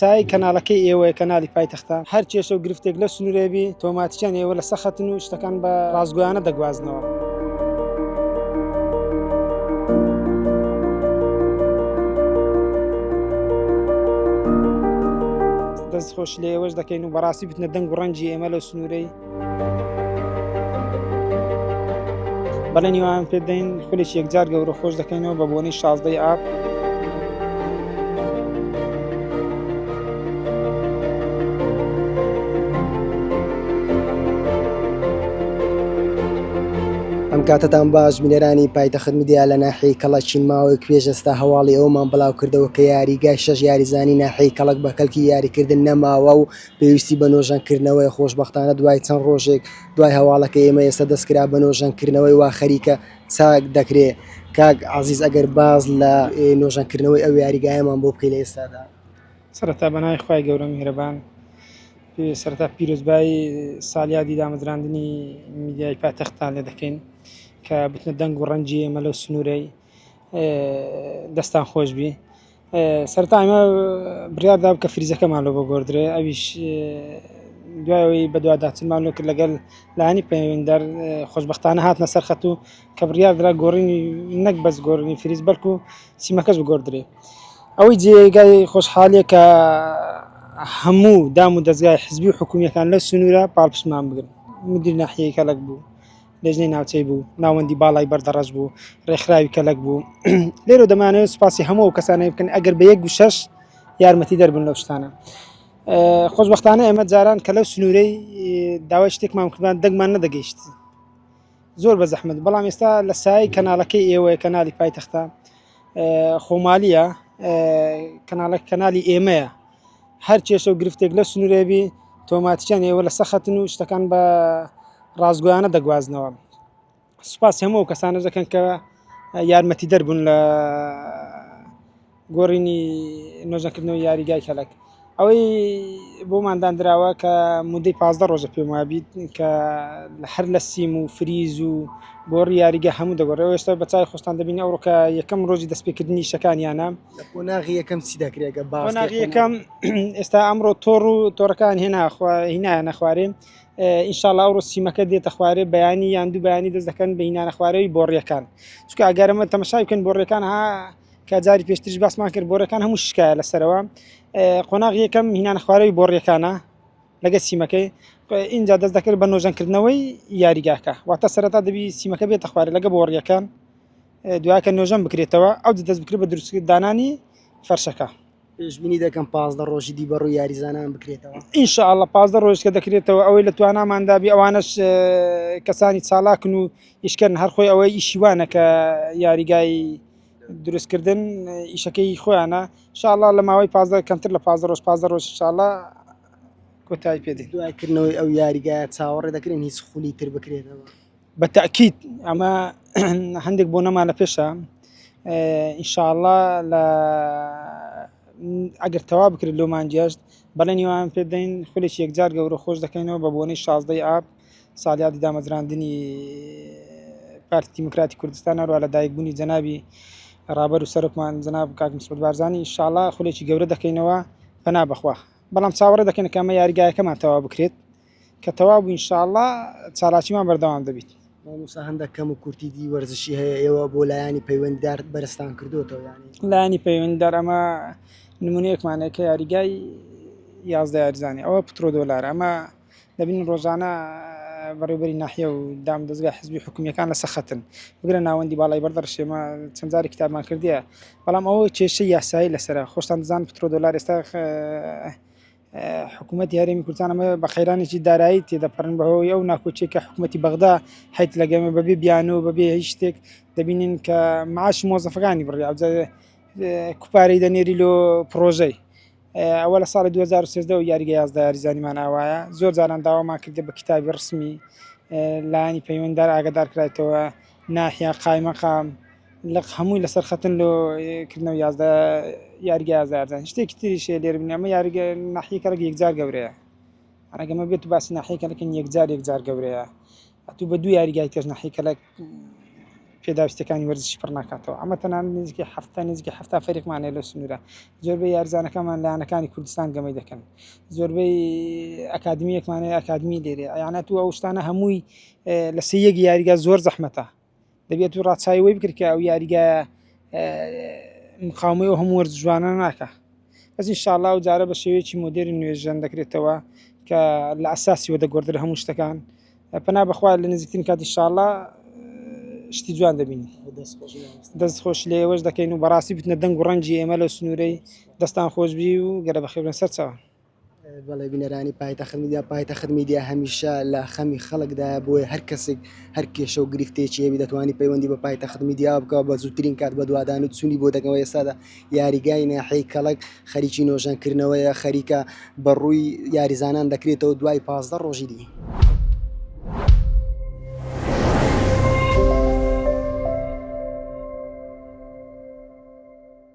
سایەی کەناڵەکەی ئێوەیە کەناڵی پایتەختە هەر کێشە و گرفتێک لەو سنوورەیە بی تۆماتیکیان ئێوە لەسەر خەتن و شتەکان بە ڕاستگۆیانە دەگوازنەوە. دەست خۆش لە ئێوەش دەکەین و بەڕاستی بتنە دەنگ و ڕەنگی ئێمە لەو سنوورەی بەڵێنی وایان پێ دەین خولێکی یەکجار گەورە خۆش دەکەینەوە بە بۆنەی شازدەی ئاب. ئەم کاتەتان باش بینەرانی پایتەخت میدیا لە ناحیەی کەڵەکین ماوەیەک پێش ئێستا هەواڵی ئەوەمان بڵاو کردەوە کە یاریگای شەش یاریزانی ناحیەی کەڵەک بە کەلکی یاریکردن نەماوە و پێویستی بە نۆژەنکردنەوەیە، خۆشبەختانە دوای چەند ڕۆژێک دوای هەواڵەکەی ئێمە ئێستا دەستکرا بە نۆژەنکردنەوەی وا خەریکە چاک دەکرێ. کاک عەزیز ئەگەر باس لە نۆژەنکردنەوەی ئەو یاریگایەمان بۆ بکەی لە ئێستادا. سەرەتا بە ناوی خوای گەورە میهرەبان سەرەتا پیرۆزبایی ساڵیادی دامەزراندنی میدیای پایتەختتان لێ دەکەین کە بتنە دەنگ و ڕەنگی ئێمە لەو سنوورەی دەستان خۆش بی. سەرەتا ئێمە بڕیار داب کە فریزەکەمان لۆ بگۆردرێ ئەویش دوایەوەی بەدواداچنمان لۆ کرد لەگەل لایەنی پەیوەندیدار خۆشببختانە هاتنە سەر خەت و کە بڕیار درا گۆڕینی نەک بەس گۆڕینی فریز بەڵکو سیمەکەش بگۆردرێ ئەوەی جێگای خۆشحالیە کە هەموو دام و دەستگای حزبی و حکومیەکان لە سنوورە پاڵپشتمان بگرن مدیر ناحیەی کەلەک بوو لێژنەی ناوچەی بوو، ناوەندی باڵای بەردەڕەش بوو، ڕێکخراوی کەلەک بوو. لێرەوە دەمانەوێت سوپاسی هەموو ئەو کەسانەی بکەن ئەگەر بە یەک وشەش یارمەتی دەربن لەو شتانە. خۆشبەختانە ئێمە جاران کە لەو سنوورەی داوای شتێکمان کردمان دەنگمان نەدەگەیشت زۆر بە زەحمەت بەڵام ئێستا لە سایەی کەناڵەکەی ئێوەیە کەنالی پایتەختە خۆمالیە کەناڵە کەنالی ئێمەیە هەر کێشە و گرفتێک لە سنوورێبی تۆماتیکیان ئێوە لە سەخەتن و شتەکان بە ڕاستگۆیانە دەگوازنەوە سوپاسی هەموو ئەو کەسانە دەکەن کە یارمەتی دەربوون لە گۆڕینی نۆژەکردنەوەی یاریگای کەلک ئەوەی بۆمان دانراوە کە مدەی 15 ڕۆژە پێم وابیت کە هەر لە سیم و فریز و گۆڕی یاریگە هەموو دەگۆڕێەوە ئێستا بە چای خۆشتان دەبین ئەوڕۆکە یەکەم ڕۆژی دەستپێکردنی شەکانیانە لە قۆناغی یەکەم چی دەکرێت گە باس قۆناغی یەکەم ئێستا ئەمڕۆ تۆڕ و تۆڕەکان هێنا هینایانە خوارێ ئینشاءاللە ئەوڕۆ سیمەکە دێتە خوارێ بەیانی یان دوو بەیانی دەست دەکەن بە هینانە خوارەوەی بۆڕیەکان چونکە ئەگەر ئەمە تەمەشای بکەن بۆڕیەکان ها کە جاری پێشتریش باسمان کرد بۆڕەکان هەموو شکایە لەسەرەوە قۆناغی یەکەم هینانە خوارەوەی بۆڕیەکانە لەگە سیمەکەی ئینجا دەست دەکرد بە نۆژەنکردنەوەی یاریگاکە واتە سەرەتا دەبی سیمەکە بێتە خوارێ لەگە بۆڕیەکان دوایکە نۆژەن بکرێتەوە ئەو دەست بکرێت بە دروست دانانی فەرشەکە. پێشبینی دەکەم 15 ڕۆژی دی بەڕووی یاریزانان بکرێتەوە. ئینشاءاللە 15 ڕۆژ کە دەکرێتەوە ئەوەی لە تواناماندا بی ئەوانەش کەسانی چالاکن و ئیشکەرن هەر خۆی ئەوەی ئیشی وانە کە یاریگای دروستکردن ئیشەکەی خۆیانە ئینشاءاللە لە ماوەی 15 کەمتر لە 15 ڕۆژ 15 ڕۆژ ئینشاءاللە کۆتایی پێ دێت. دوای کردنەوەی ئەو یاریگایە چاوەڕێ دەکرێن هیچ خولی تر بکرێتەوە؟ بە تەئکید ئەمە هەندێک بۆنەمان لە پێشە ئینشاءاللە لە ئەگەر تەوا بکرێت لۆمان گەشت بەڵێنی وایان پێ دەین خولێکی یەکجار گەورە خۆش دەکەینەوە بە بۆنەی شازدەی ئاب ساڵیادی دامەزراندنی پارتی دیموکراتی کوردستان هەروە لە دایکبوونی جەنابی ڕابەر و سەرۆکمان جەناب کاک مسعود بارزانی ئینشاءاللە خولێکی گەورە دەکەینەوە پەنا بەخوا بەڵام چاوەڕێ دەکەین کە ئەمە یاریگایەکەمان تەواو بکرێت کە تەواو بوو ئینشاءاللە چالاکیمان بەردەوام دەبیت. مامۆستا هەندێک کەم و کورتی دی وەرزشی هەیە ئێوە بۆ لایەنی پەیوەندیدار بەرزتان کردوتەوە یانی لایەنی پەیوەندیدار ئەمە نمونەیەکمانە کە یاریگای 11 یاریزانی ئەوە پترۆ دۆلار ئەمە دەبین ڕۆژانە بەڕێوبەری ناحیە و دام دەزگا حزبی حکومیەکان لەسەر خەتن بگرە ناوەندی باڵای بەردەڕشێمە چەند جارێک کتابمان کردیە بەڵام ئەوە کێشەی یاسایی لەسەرە خۆشتان دەزان پترۆ دۆلار ئێستا حکوومەتی هەرێمی کوردستان ئەمە بە قەیرانێکی دارایی تێدەپەڕن بەهۆی ئەو ناکۆکیە کە حکوومەتی بەغدا هەیت لەگەمە بەبێ بیانوو بەبێ هیچ شتێک دەبینین کە معاشی مۆزەفەکانی بڕی ئەوجا کوپارەی دەنێری لۆ پرۆژەی ئەوە لە ساڵی 2013 یاریگە 11 یاریزانیمان ئاوایە زۆر جاران داوامان کردە بە کتابی ڕسمی لایەنی پەیوەنددار ئاگادار کرایتەوە ناحیە قایمەقام لق هەمووی لەسەر خەتن لۆ کردنەوە 11 یاریگە 11 یارزان شتێکی تریش هەیە لێرە بینی ئەمە یاریگە ناحیە کەڵک یەکجار گەورەیە ئەگەمە بێت باسی ناحیە کەلکن یەکجار یەکجار گەورەیە ئەتوو بە دوو یاریگای تێش ناحیە کەلک. پێداویستیەکانی وەرزشی پڕ ناکاتەوە ئەمە تەنانەت نزیکەی حەفتا نزیکەی 70 فەریقمان هەیە لەو سنوورە زۆربەی یاریزانەکانمان لە یانەکانی کوردستان گەمەی دەکەن زۆربەی ئەکادمیەکمان هەیە ئەکادمی لێرێ یانە تو ئەو شتانە هەمووی لە سێ یەک یاریگا زۆر زەحمەتە دەبێت و ڕاچای وەی بکرد کە ئەو یاریگا مقاومەی و هەموو وەرزشوانە ناکە بەس ئینشاءاللە ئەو جارە بە شێوەیەکی مۆدێرن نوێژەن دەکرێتەوە کە لە ئەساسیەوە دەگۆڕدرێت هەموو شتەکان پەنا بەخوا لە نزیکترین کات ئینشاءاللە شتی جوان دەبینین دەست خۆش لە ئێوەش دەکەین و بەڕاستی بتنە دەنگ و ڕەنگی ئێمە لە سنوورەی دەستان خۆشبی و گەرە بەخێربێن سەر چاوان. بەڵێ بینەرانی پایتەخت میدیا پایتەخت میدیا هەمیشە لە خەمی خەڵکدایە بۆیە هەر کەسێک هەر کێشە و گرفتێکی هەبی دەتوانانی پەیوەندی بە پایتەخت میدیا بکە بە زووترین کات بەدوادان و چوونی بۆ دەکەنەوە ئێستادا یاریگای ناحیەی کەڵک خەریکی نۆژەنکردنەوەیە خەریکە بە ڕووی یاریزانان دەکرێتەوە دوای 15 ڕۆژی دی.